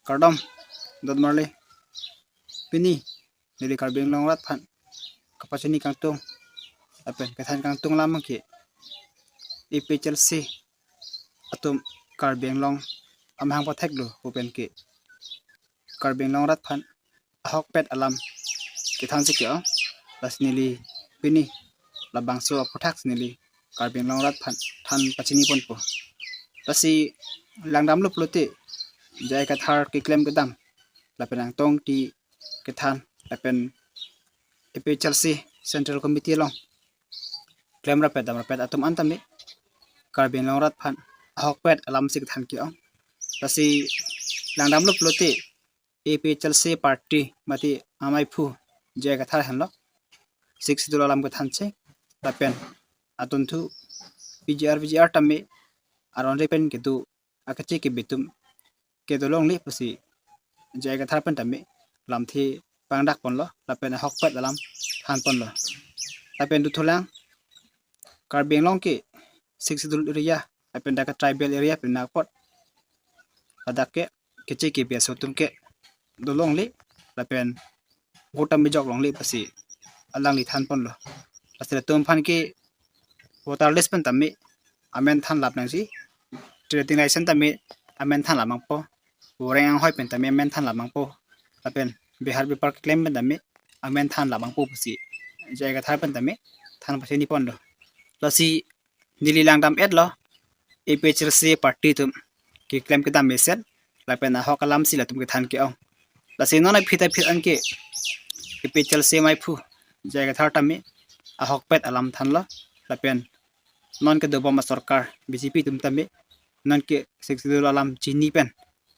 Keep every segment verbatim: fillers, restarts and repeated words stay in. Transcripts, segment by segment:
Kardom, dot marli. Pini neli Karbi Anglong arat aphan kapachini kangtung lapen kethan kangtung alam ke A P H L C atum Karbi Anglong amahang patheklo pu pen ke Karbi Anglong arat aphan ahokpet alam kethansi ke-ong. Lasi neli pini labangso aphuthak neli Karbi Anglong arat aphan than pachini ponpo. Lasi langdamlo pulote J I Kathar keklem kedam lapen Angtong Engti kethan lapen A P H L C Central Committee along klem rapet dam rapet atum an tame Karbi Anglong arat aphan ahokpet alamsi kethan ke-ong. Lasi langdamlo pulote A P H L C party mate amaiphu J I Kathar henlo Sixth Schedule alam kethanche lapen atunthu P G R V G R tame aron re pen kedo akeche kebi atum kedo longle pusi J I Kathar pen tame lamthe pangdak ponlo lapen ahokpet alam than ponlo. Lapen dothulang Karbi Anglong ke Sixth Schedule area lapen dak tribal area pen apot ladak ke keche kebi aso atum ke do longle lapen vote tame jok longle pusi alangli than ponlo. Lasi latum aphan ke voter list pen tame amen than lap nangji, trading license tame amen than lap nangpo, voreng anghoi pen tame amen than lap nangpo, lapen Bihar bipar keklem pen tame amen than lap nangpo pusi J I Kathar pen tame than pachini ponlo. Lasi neli langdam etlo A P H L C party atum keklem kedam mesen lapen ahok alamsi latum kethan ke-ong. Lasi non aphi ta aphi an ke A P H L C amaiphu J I Kathar tame ahokpet alam thanlo lapen non kedobom asorkar B J P atum tame non ke Sixth Schedule alam chini pen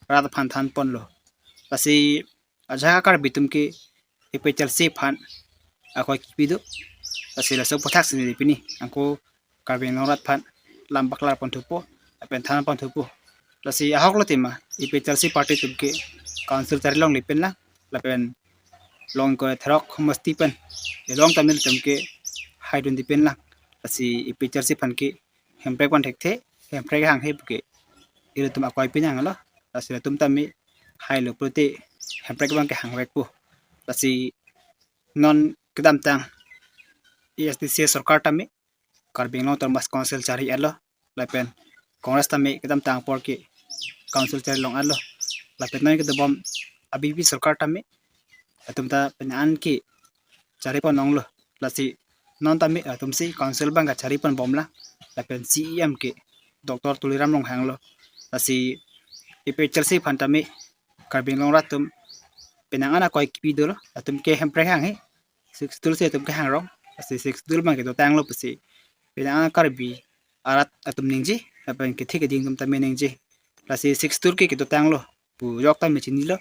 rat aphan than ponlo. Lasi ajahak Karbi atum ke A P H L C aphan akoi kipi do. Lasi laso aphuthak si neli pini ako Karbi Anglong arat aphan lam paklar ponthupo lapen than ponthupo. Lasi ahoklo tema A P H L C party atum ke council chari longle pen lang lapen long ko therok homosti pen elong tame latum ke haidunde pen lang. Lasi A P H L C aphan ke Hemprek van thekthe, Hemprek hanghe puke ilitum akoi pinanglo. Lasi latum tame hailo pulote Hemprek van ke hangvekpo. Lasi non kedamtang A S D C sorkar tame Karbi Anglong Autonomous Council chari etlo lapen Congress tame kedamtang apor ke council chari long etlo lapen non kedobom a B J P sorkar tame atum ta penang an ke chari pon onglo. Lasi non tame atumsi council abang kachari pon bomlang lapen C E M ke Doctor Tuliram Ronghang lo. Lasi A P H L C aphan tame Karbi Anglong arat atum penang an akoi kipi dolo, atum ke Hemprek hanghe, Sixth Schedule si atum ke hangrong. Lasi Sixth Schedule abang ke dotanglo pusi penang an Karbi arat atum ningje lapen kethe keding atum tame ningje. Lasi Sixth Schedule ke kedotanglo pu jok tame chinilo.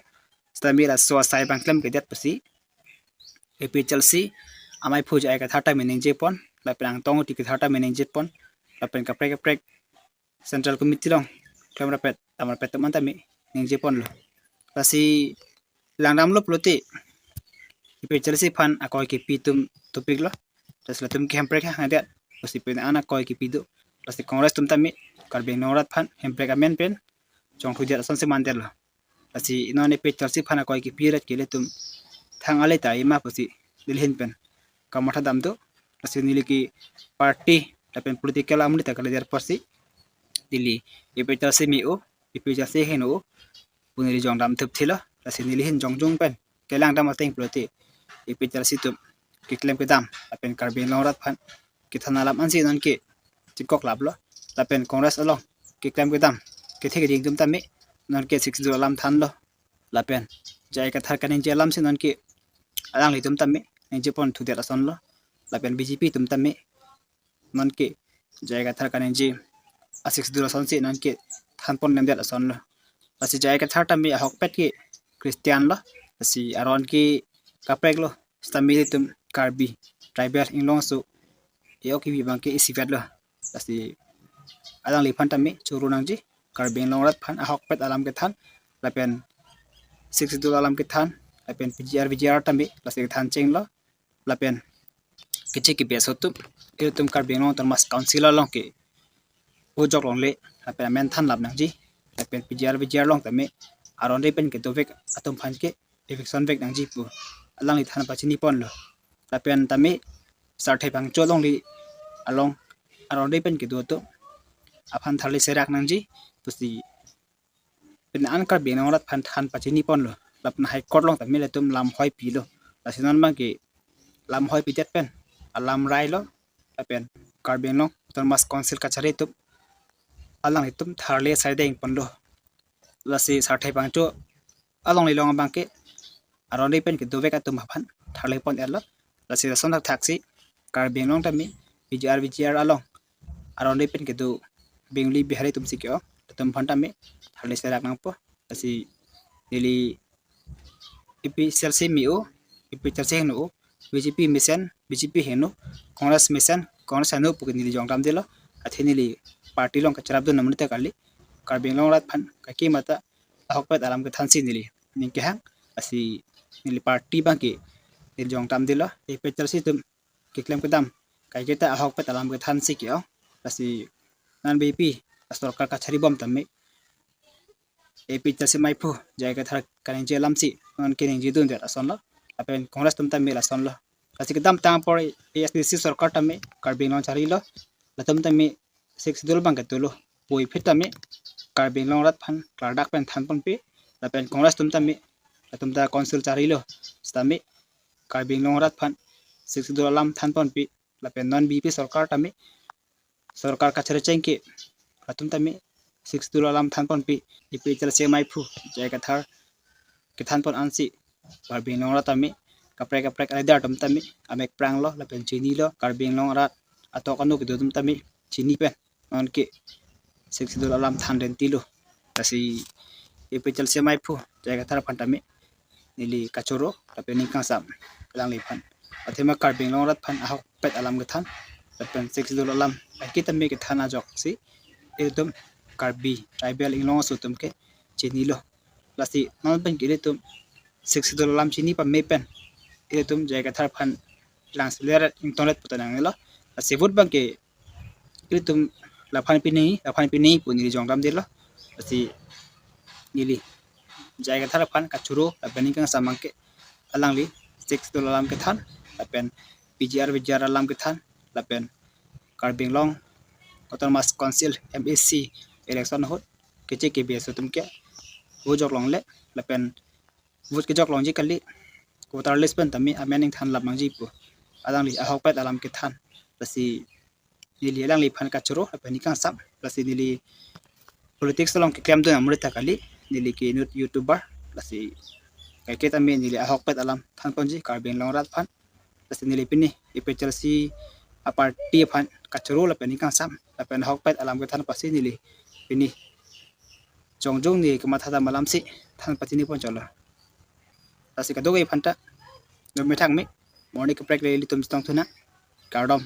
Sitame laso asai abang klemkledet pusi A P H L C amaiphu J I Kathar tame ningje pon lapen Angtong Engti Kathar tame ningje pon lapen kaprek kaprek Central Committee along klem rapet dam rapet atum an tame ningje ponlo. Lasi langdamlo pulote A P H L C aphan akoi kipi atum topik lo. Lasi latum ke Hemprek hangdet, lasi penang an akoi kipi do. Lasi Congress atum tame Karbi Anglong arat aphan Hemprek amen pen chongthudet asonsi mandetlo. Lasi non A P H L C aphan akoi kipi rat ke ilitum thang ale ta ima pusi neli ahin pen kamatha dam do. Lasi neli ke party lapen political amri ta kalider pusi neli A P H L C me-o, A P H L C heno pu neli jongdam thup thilo. Lasi neli ahin jongjung pen kelang dam ateng pulote A P H L C atum keklem kedam lapen Karbi Anglong arat aphan kethan alam ansi non ke chingkok laplo lapen Congress along keklem kedam kethe keding atum tame non ke Sixth Schedule alam thanlo lapen J I Kathar kaningje alamsi non ke alanglitum tame ningje pon thudet asonlo lapen B J P atum tame non ke J I Kathar kaningje a Sixth Schedule asonsi non ke than pon nemdet asonlo. Lasi J I Kathar tame ahokpet ke Christian lo, lasi aron ke kaprek lo, sitame ilitum Karbi tribal inglong aso e-ok kibi abang ke isivet lo. Lasi alangliphan tame choro nangji, Karbi Anglong arat aphan ahokpet alam kethan lapen Sixth Schedule alam kethan lapen P G R V G R tame lasi kethan chenglo lapen keche kebi aso atum, ilitum Karbi Anglong Autonomous Council along ke ojok longle lapen amen than lap nangji lapen P G R V G R along tame aron-re pen kedovek atum aphan ke eviction vek nangji pu alangli than pachini ponlo. Lapen tame Sarthe Phangcho along li along aron-re pen kedo atum aphan tharli serak nangji pusi penang an Karbi Anglong arat aphan than pachini ponlo. Lapen High Court along tame latum lam hoi pilo. Lasi non abang ke lam hoi pidet pen alam railo. Lapen Karbi Anglong Autonomous Council kachari atum alanglitum tharli saideng ponlo. Lasi Sarthe Phangcho along li along abang ke aron-re pen kedovek atum aphan tharli pon-etlo. Lasi lason thakthak si Karbi Anglong tame P G R V G R along aron-re pen kedo Bengali Bihari atum si ke-ong, latum aphan tame tharli serak nangpo. Lasi neli A P H L C me-o, A P H L C heno-o, B J P mesen, B J P heno, Congress mesen, Congress heno pu ke neli jongdamdelo. Athe neli party along kacharapdun amonit ta kali. Karbi Anglong arat aphan kaike mata ahokpet alam kethan si neli ning kehang. Lasi neli party abang ke neli jongdamdelo. A P H L C atum keklem kedam kaike ta ahokpet alam kethan si ke-ong. Lasi non B J P asorkar kachari bom tame A P H L C maiphu J I Kathar kaningje alam si non keningje dundet asonlo. Lapen Congress atum tame lasonlo. Lasi kedamtang apor A S D C sorkar tame Karbi Anglong charilo. Latum tame Sixth Schedule abang ketulo. Puvoiphit tame Karbi Anglong arat aphan klardak pen than ponpe. Lapen Congress atum tame, latum ta council charilo. Sitame Karbi Anglong arat aphan Sixth Schedule alam than ponpe. Lapen non B J P sorkar tame, sorkar kachari cheng ke, latum tame Sixth Schedule alam than ponpe. A P H L C maiphu J I Kathar kethan pon ansi Karbi Anglong arat tame, kaprek kaprek a-leader atum tame amek pranglo lapen chinilo. Karbi Anglong arat atok anu kedo atum tame chini pen non ke Sixth Schedule alam than rentilo. Lasi A P H L C maiphu J I Kathar aphan tame neli kachoro lapen ning kangsam alangli aphan. Athema Karbi Anglong arat aphan ahokpet alam kethan lapen Sixth Schedule alam kaike tame kethan ajok si ilitum Karbi tribal inglong aso atum ke chinilo. Lasi non pen ke ilitum Sixth Schedule alam chini pame pen ilitum J I Kathar aphan langselet ingtonglet pu ta nanglo. Lasi vote abang ke ilitum laphan pini, laphan pini pu neli jongdamdelo. Lasi neli J I Kathar aphan kachoro lapen ning kangsam abang ke alangli Sixth Schedule alam kethan lapen P G R V G R alam kethan lapen Karbi Anglong Autonomous Council, M A C election ahut keche kebe aso atum ke vote jok longle lapen vote kejok longji kali, voter list pen tame amen ingthan lap nangji pu alangli ahokpet alam kethan. Lasi neli alangli aphan kachoro lapen ning kangsam. Lasi neli politics along keklem dun amonit ta kali, neli ke inut YouTuber. Lasi kaike tame neli ahokpet alam than ponji Karbi Anglong arat aphan. Lasi neli pini A P H L C a-party aphan kachoro lapen ning kangsam lapen ahokpet alam kethan pasi neli pini jongjong ne kematha dam alam si than pachini pon cholo. Lasi kadokave aphanta, dome thangme, morning kaprek le ilitum chetong thunang, kardom.